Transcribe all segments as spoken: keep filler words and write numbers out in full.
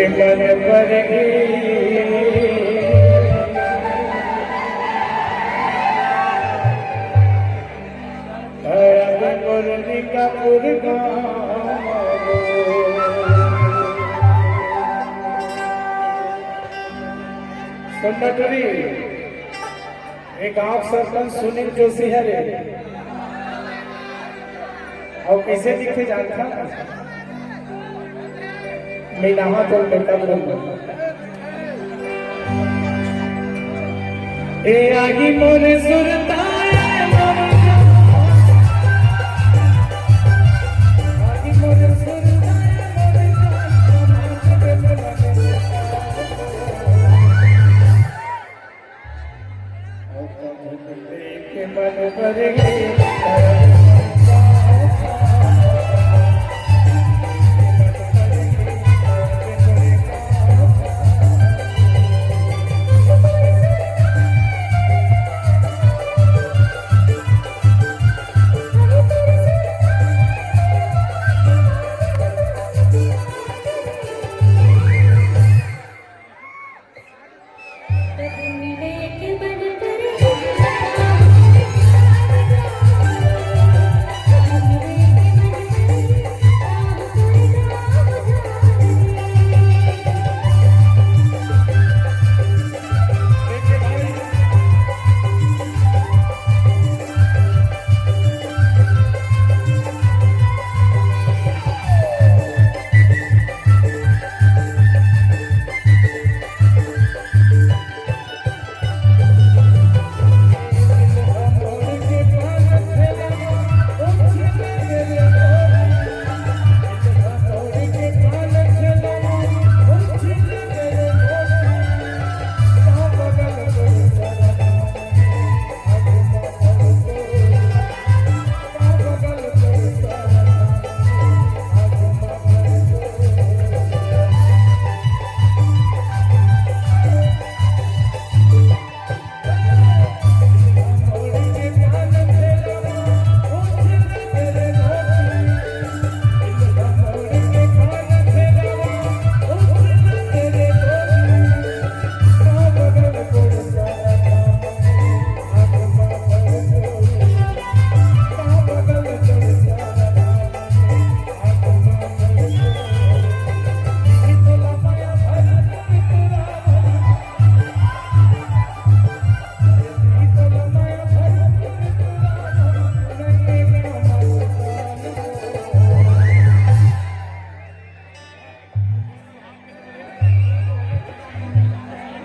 मन पर गई, अब मुरली का पुरगाम। सुन ना टुरी, ये गांव सरपंच सुनील जोशी हरे। अउ कइसे दिखथे जानथन? मीनाहा तो मेकअप रूम में। ए आगी मोरे सुरता, ए मोरे जान। आगी मोरे सुरता, ए मोरे जान।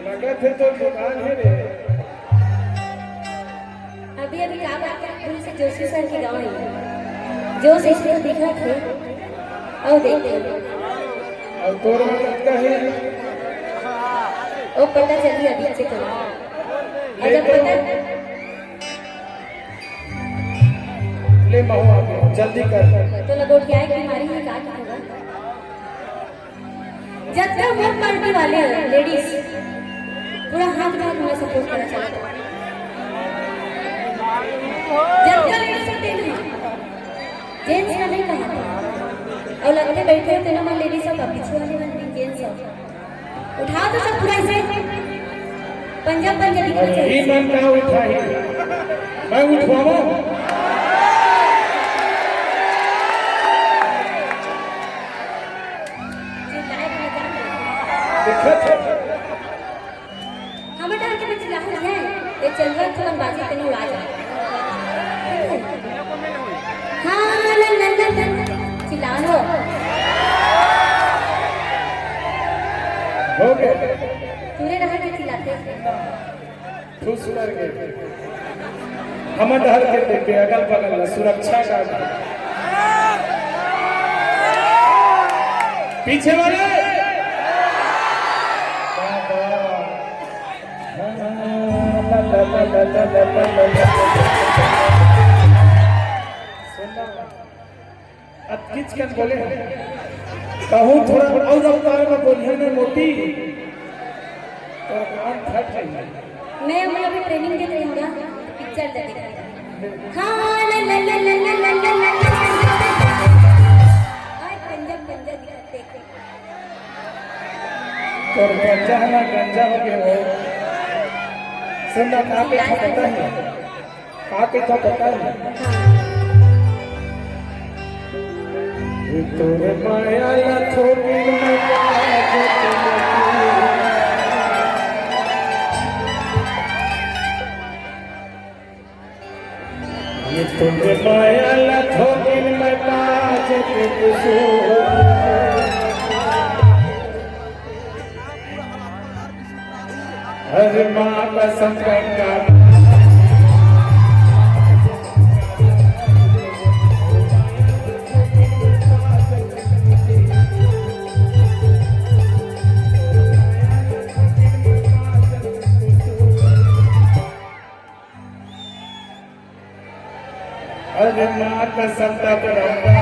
लगत हे तो दुकान हे रे। अभी अभी का बात है, पुलिस जोशी सर के गाँव है, जोश इसमें दिखा थे। और देख, और तोर में लगता है। वो पता चली अभी से तो। अरे अजब तो पता। ले महू आ गया, जल्दी कर। तो लगोटिया की बीमारी है, का होगा? जतका मोर पार्टी वाले हैं, लेडीज, पूरा हाथ उठा के मैं सपोर्ट करना चाहता हूँ। जतका लेडीज है, तेन जेंट्स का नहीं कहा था। और लगते बैठे होते ना, मैं लेडीज सब पीछे वाले बन गई, जेंट्स सब। उठाओ तो सब पूरा ऐसे। पंजा, पंजा दिखना अरे, चाहिए। ये मन का उठाई? मैं उठवाऊं? चिल्लाए मत। देखत हो? हमर डहर के बच्चे जाहर है, ये चंद्रा के मन बाजी तनी उड़ा जा। हाँ, लन, लन, लन, लन। चिल्ला लो। हो गए। पूरे डहर के चिल्लाते। खुश मर गए। हमर डहर के देख के अगल बगल में सुरक्षा गार्ड है। पीछे वाले। बाबा। सुन ना। अतकिच कन बोले, कहूँ थोड़ा अउ रफ्तार में बोलिहे ना मोटी, तो कान फट जाही। मैं मतलब अभी ट्रेनिंग दे रही हूँ ना, पिक्चर दे दे। हाँ, ला, ला, ला। और पंजाब, पंजाब दिखाते। तोर गंजा ह ना गंजा हो गे हो। सुन ना, का के था पता है? का के था पता है? ये तोरे माया ला थोड़ी मैं बात। ये तोरे माया ला थोड़ी मैं बात के कुछ। अरे माँ कसम गंगा। अरे माँ कसम ता करौंदा।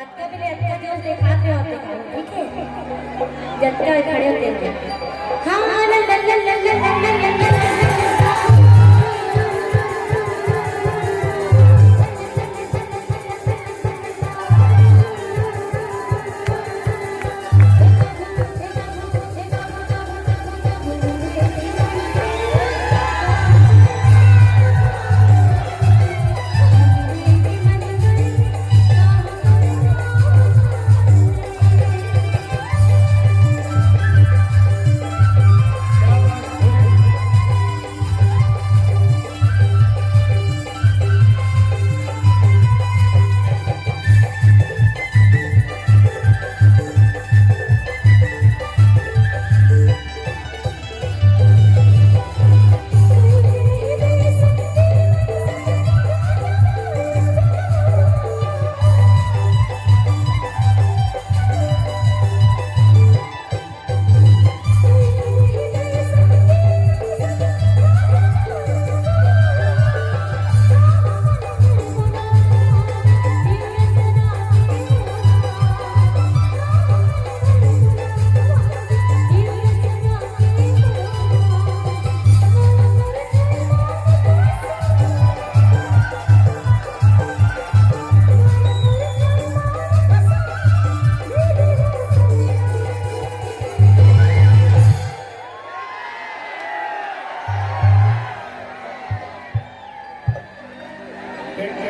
अतका बेर, अतका जोर से हाथ में होते का, ठीक है? जतका खड़े होते हैं। हाँ, हाँ, ला, ला, ला।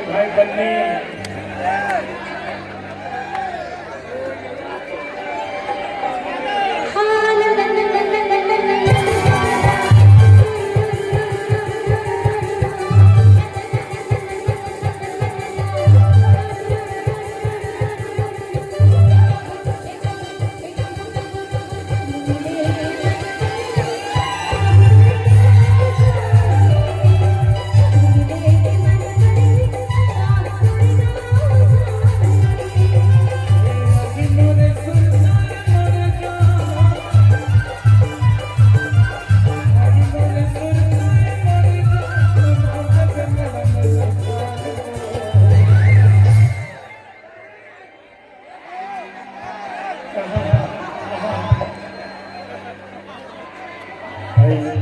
भाई बन्नी।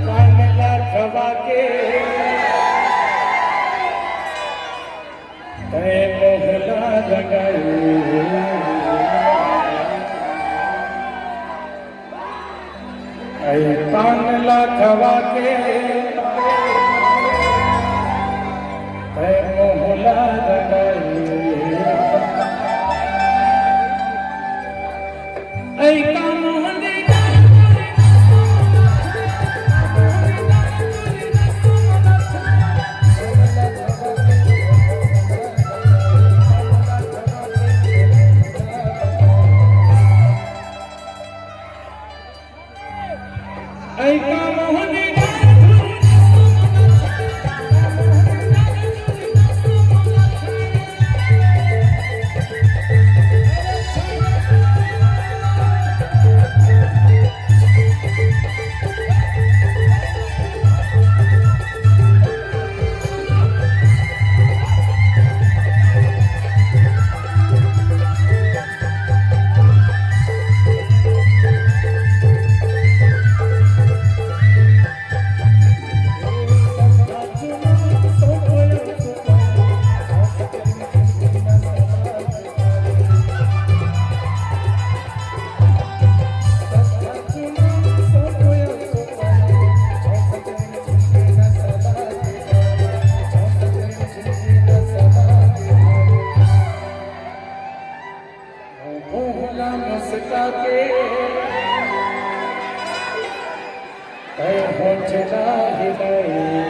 कान ला खवा के तै मोहला लगाई। ऐ पान ला खवा के, ऐ मोहला लगाई। ऐ कान मुंह ला मुस्का के तै होठ ला हिलाई।